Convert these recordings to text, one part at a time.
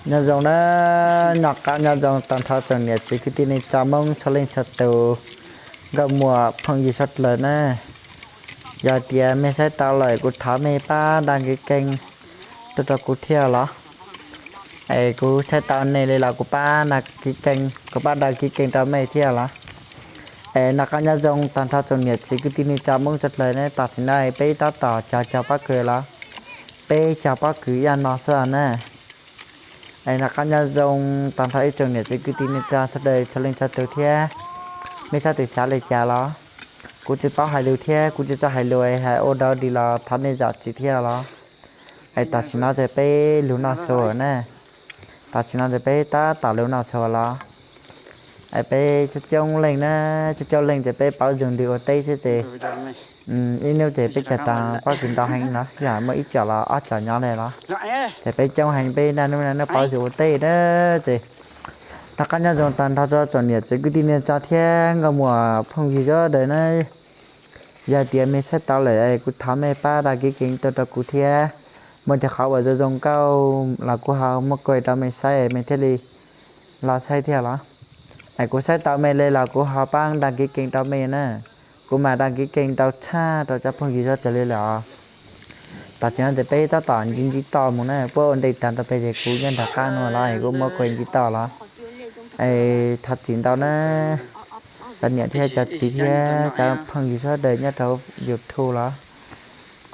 Nyob zoo na, noj qab nyob zoo tag nrho tsoom niam txiv kwv tij neej tsa Hmoob txhua leej txhua tus, nkauj muam phooj ywg sawv daws na. Yog tias mej saib tau lawm kuv thov mej pab đăng ký kênh tuaj rau kuv thiab los. Es kuv saib tau nej li los kuv pab đăng ký kênh, kuv pab đăng ký kênh rau mej thiab los. Es noj qab nyob zoo tag nrho tsoom niam txiv kwv tij neej tsa Hmoob sawv daws na, tam sim no peb tab tom cog cog pob kws los, peb cog pob kws ib yam no xwb na. Es noj qab nyob zoo tag nrho ib tsoom niam txiv kwv tij neej tsa sawv daws txhua leej txhua tus thiab, mej sab tes xav li cas los. Kuv tsis paub hais lus thiab kuv tsis txawj hais lus, hais ua dog dig los thov nej zam txim thiab los. Es tam sim no ces peb lug noj tshua na. Tam sim no ces peb tab tom lug noj tshua los. Es peb coob coob leej na, coob coob leej ces peb paub zoo ntws ua teb xwb ces ib hnub ces peb cog tau pob kws ntau heev los, yog muaj ib co los ob co nyob li los. Ces peb coob heev, peb naj hnub naj hnub paub zoo ua teb na. Ces noj qab nyob zoo tag nrho rau tsoom niam txiv kwv tij neej tsa thiab nkauj muam phooj ywg sawv daws na. Yog tias mej saib tau lawm es kuv thov mej pab đăng ký kênh tuaj rau kuv thiab, muaj tej qhov uas zoo zoo nkauj los kuv ho muab kuaj rau mej saib mej thiaj li los saib thiab los. Es kuv saib tau mej li los kuv ho pab đăng ký kênh rau mej na. Kuv mas đăng ký kênh tau tshaj rau cov phooj ywg sawv daws li lawm os. Tam sim no ces peb tab tom ntsib ntsib toj mus na, puab ua ntej tag rau peb ces kuv nyob nram qab no los es kuv muab kuaj ntsib toj los. Es thov txim ntau na, cov niam thiab cov txiv thiab cov phooj ywg sawv daws nyob rau YouTube los.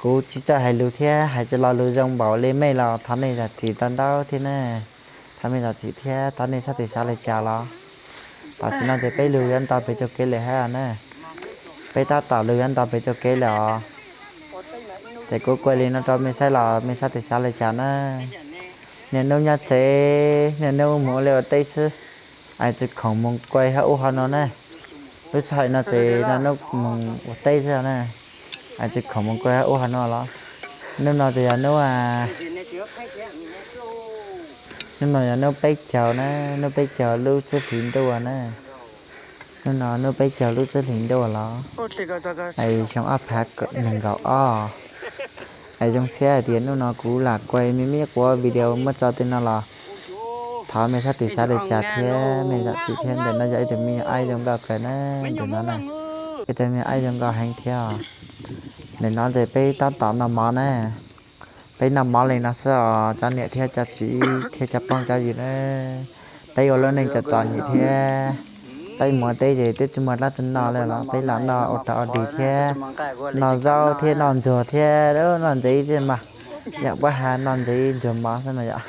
Kuv tsis txawj hais lus thiab hais tsis lo lus zoo npaum li mej los thov nej zam txim ntau ntau thiab na. Thov mej zam txim thiab thov nej sab tes xav li cas los. Tam sim no ces peb lug yuav nto pem txoj kev lawm hab na. Peb tab tom lug yuav nto pem txoj kev lawm os. Ces kuv kuaj li no rau mej saib los mej sab tes xav li cas na. Niaj hnub nyob tsev, niaj hnub mus ua liaj ua teb xwb, es tsis khoom mus kuaj hab ub hab no na. Lub sij hawm no ces niaj hnub mus ua teb xwb na, es tsis khoom mus kuaj hab ub hab no los. Hnub no ces yog hnub, hnub no yog hnub peb caug na, hnub peb caug lub tsib hlis ntuj na. Hnub no hnub peb caug lub tsib hlis ntuj los, es xyoo ob phav nees nkaum ob. Es zoo siab hais tias hnub no kuv lam kuaj me me quav video muab tso tej no los. Thov mej sab tes xav li cas thiab mej zam txim thiab. Ntawm no yog ib tug me nyuam aib zoo nkauj kawg na, ntawm no na, ib tug me nyuam aib zoo nkauj heev thiab. Ntawm no ces peb tab tom noj mov na. Peb noj mov li no xwb os cov niam thiab cov txiv thiab cov phooj cov ywg na. Peb ua lub neej txom txom nyem thiab, peb mus ua teb ces twb tsis muaj dab tsi noj li los peb lam noj ua rau ua dig thiab, noj zaub thiab noj ntsuag thiab noj ntxiv thiab mas, yam puab has noj ntxiv ntsuag mov xwb mas yom.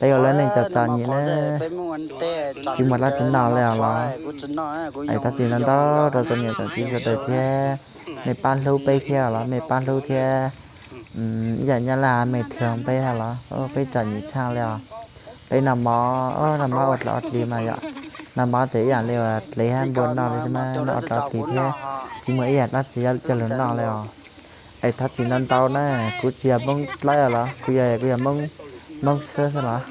Peb ua lub neej txom txom nyem na, tsis muaj dab tsi noj li os los. Es thov txim ntau ntau rau tsoom niam tsoom txiv sawv daws thiab, mej pab hlub peb thiab los mej pab hlub thiab. Ib yam nyab laj mej thwm peb hab los peb txom nyem tshaj li os. Peb noj mov, noj mov ua dlav ua dlig mas yom, noj mov ces ib yam li uas dlev hab npua noj li xwb mas noj ua dlav ua dlig thiab, tsis muaj ib yam dab tsi coj lug noj li os. Es thov txim ntau ntau na, kuv tsis yog Hmoob dlaib los kuv yog, kuv yog Hmoob Xwb xwb los,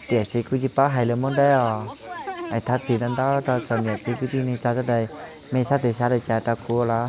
tiam sis kuv tsis paub hais lus Hmoob dawb os. Es thov txim ntau ntau rau tsoom niam txiv kwv tij neej tsa sawv daws, mej sab tes xav li cas rau kuv los.